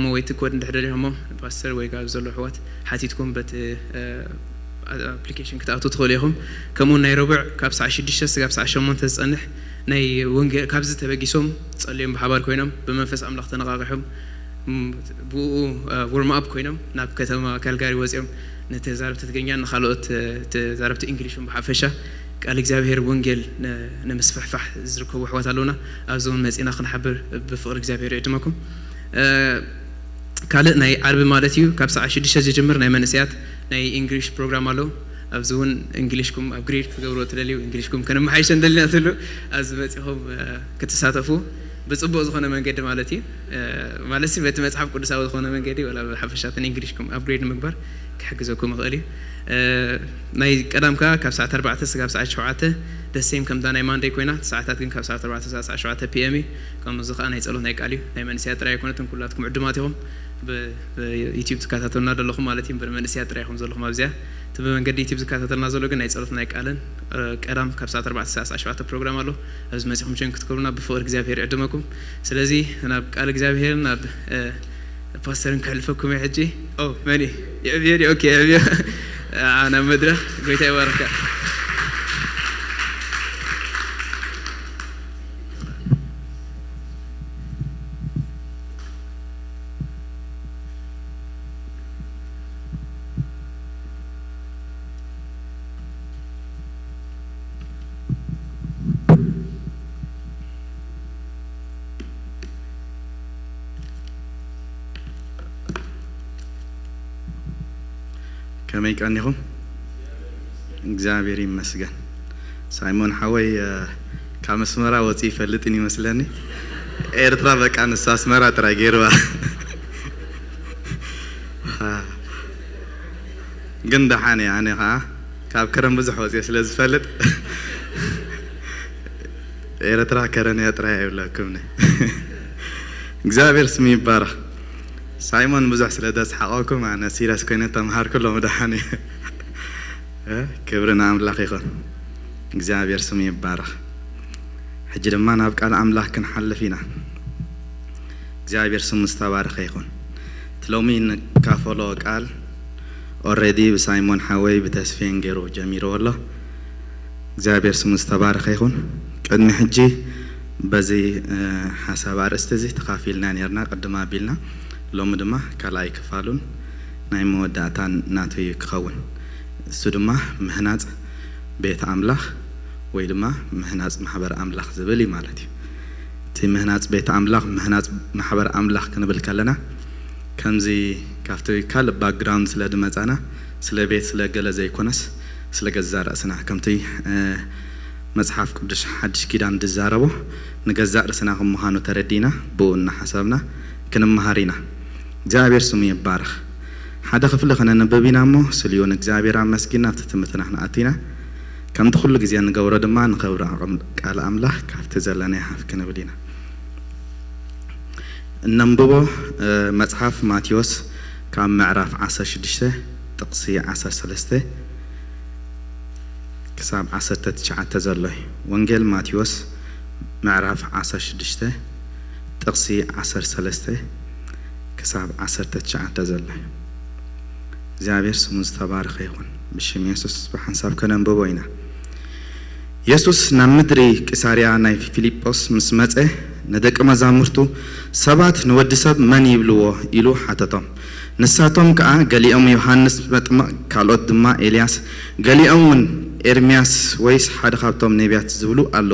እሞ ወይ እቲ ኮድ እንድሕር ደሊኹሞ ፓስተር ወይ ካብ ዘሎ ኣሕዋት ሓቲትኩም በቲ ኣፕሊኬሽን ክትኣትዉ ትኽእሉ ኢኹም። ከምኡ ናይ ረቡዕ ካብ ሰዓት ሽዱሽተ ስጋብ ሰዓት ሸሞንተ ዝጸንሕ ናይ ወንጌል ካብዚ ተበጊሶም ጸልዮም ብሓባር ኮይኖም ብመንፈስ ኣምላኽ ተነቓቒሖም ብኡ ዎርም ኣፕ ኮይኖም ናብ ከተማ ካልጋሪ ወጺኦም ንተዛረብቲ ትግርኛን ንኻልኦት ተዛረብቲ እንግሊሽን ብሓፈሻ ቃል እግዚኣብሔር ወንጌል ንምስፍሕፋሕ ዝርከቡ ኣሕዋት ኣለውና። ኣብዚ እውን መጺና ክንሓብር ብፍቕሪ እግዚኣብሔር ይዕድመኩም። ካልእ ናይ ዓርቢ ማለት እዩ ካብ ሰዓት ሽዱሽተ ዝጅምር ናይ መንእሰያት ናይ እንግሊሽ ፕሮግራም ኣሎ። ኣብዚ እውን እንግሊሽኩም ኣፕግሬድ ክትገብርዎ ትደልዩ እንግሊሽኩም ከነመሓይሸ እንደልና ትሉ ኣብዚ መፂኹም ክትሳተፉ ብፅቡቅ ዝኾነ መንገዲ ማለት እዩ። ማለት በቲ መፅሓፍ ቅዱሳዊ ዝኾነ መንገዲ ወላ ሓፈሻትን እንግሊሽኩም ኣፕግሬድ ንምግባር ክሕግዘኩም ይኽእል እዩ። ናይ ቀዳም ከዓ ካብ ሰዓት ኣርባዕተ ስጋብ ሰዓት ሸውዓተ ደሴም ከምዛ ናይ ማንደይ ኮይና ሰዓታት ግን ካብ ሰዓት ኣርባዕተ ሰዓት ሸውዓተ ፒኤም እዩ። ከምዚ ከዓ ናይ ፀሎት ናይ ቃል እዩ። ናይ መንእሰያት ጥራይ ኣይኮነትን፣ ኩላትኩም ዕዱማት ኢኹም። ብዩቲዩብ ትከታተሉና ዘለኹም ማለት እዩ። እምበር መንእሰያት ጥራይ ኢኹም ዘለኹም ኣብዚኣ። እቲ ብመንገዲ ዩቲዩብ ዝከታተልና ዘሎ ግን ናይ ፀሎት ናይ ቃልን ቀዳም ካብ ሰዓት ኣርባዕተ ሰዓት ሸውዓተ ፕሮግራም ኣሎ። ኣብዚ መፂኹም ጆይን ክትገብሩና ብፍቕሪ እግዚኣብሔር ይዕድመኩም። ስለዚ ናብ ቃል እግዚኣብሔር ናብ ፓስተርን ከሕልፈኩም እየ ሕጂ። ኦ መኒ ይዕብዮ ድዩ? ኦኬ ይዕብዮ። ናብ መድረኽ ጎይታ ይባረካ። ከመይ ቀኒኹም? እግዚኣብሔር ይመስገን። ሳይሞን ሓወይ ካብ ኣስመራ ወፂ ይፈልጥን ይመስለኒ። ኤርትራ በቃ ንሳ ኣስመራ ጥራይ ገይርዋ። ግን ደሓን እየ ኣነ ከዓ ካብ ከረን ብዙሕ ወፅየ ስለ ዝፈልጥ ኤርትራ ከረን እያ ጥራይ ኣይብለኩም። እግዚኣብሔር ስሙ ይባረኽ። ሳይሞን ብዙሕ ስለ ዘስሓቐኩም ኣነ ሲሪየስ ኮይነ ተምሃርኩ ሎም ደሓን እዩ። ክብሪ ንኣምላኽ ይኹን። እግዚኣብሔር ስሙ ይባረኽ። ሕጂ ድማ ናብ ቃል ኣምላኽ ክንሓልፍ ኢና። እግዚኣብሔር ስሙ ዝተባረኸ ይኹን። እቲ ሎሚ ንካፈሎ ቃል ኦረዲ ብሳይሞን ሓወይ ብተስፌን ገይሩ ጀሚርዎ ኣሎ። እግዚኣብሔር ስሙ ዝተባረኸ ይኹን። ቅድሚ ሕጂ በዚ ሓሳብ ኣርእስቲ እዚ ተኻፊልና ነርና ቅድም ኣቢልና። ሎሚ ድማ ካልኣይ ክፋሉን ናይ መወዳእታን ናቱ እዩ ክኸውን። እሱ ድማ ምህናፅ ቤት ኣምላኽ ወይ ድማ ምህናፅ ማሕበር ኣምላኽ ዝብል እዩ ማለት እዩ። እቲ ምህናፅ ቤት ኣምላኽ ምህናፅ ማሕበር ኣምላኽ ክንብል ከለና ከምዚ ካብቲ ካልእ ባክግራውንድ ስለ ዝመፃና ስለ ቤት ስለ ገለ ዘይኮነስ ስለ ገዛ ርእስና ከምቲ መፅሓፍ ቅዱስ ሓድሽ ኪዳን ዝዛረቦ ንገዛእ ርእስና ከም ምዃኑ ተረዲእና ብኡ እናሓሰብና ክንመሃር ኢና። እግዚኣብሔር ስሙ ይባረኽ። ሓደ ክፍሊ ክነንብብ ኢና እሞ ስልዩ ንእግዚኣብሔር ኣመስጊና ኣብቲ ትምህርትና ክንኣቱ ኢና። ከምቲ ኩሉ ግዜ ንገብሮ ድማ ንኸብሪ ዓቕም ቃል ኣምላኽ ካብቲ ዘለናዮ ሓፍ ክንብል ኢና። እነንብቦ መጽሓፍ ማቴዎስ ካብ ምዕራፍ ዓሰርተ ሽዱሽተ ጥቕሲ ዓሰርተ ሰለስተ ክሳብ ዓሰርተ ትሽዓተ ዘሎ እዩ። ወንጌል ማቴዎስ ምዕራፍ ዓሰርተ ሽዱሽተ ጥቕሲ ዓሰርተ ሰለስተ ክሳብ ዓሰርተ ትሽዓተ ዘሎ እዩ። እግዚኣብሔር ስሙ ዝተባረኸ ይኹን። ብሽም የሱስ ብሓንሳብ ከነንብቦ ኢና። የሱስ ናብ ምድሪ ቂሳርያ ናይ ፊልጶስ ምስ መጸ፣ ንደቂ መዛሙርቱ፣ ሰባት ንወዲ ሰብ መን ይብልዎ? ኢሉ ሓተቶም። ንሳቶም ከኣ፣ ገሊኦም ዮሃንስ መጥምቕ፣ ካልኦት ድማ ኤልያስ፣ ገሊኦም እውን ኤርምያስ ወይስ ሓደ ካብቶም ነቢያት ዝብሉ ኣለዉ።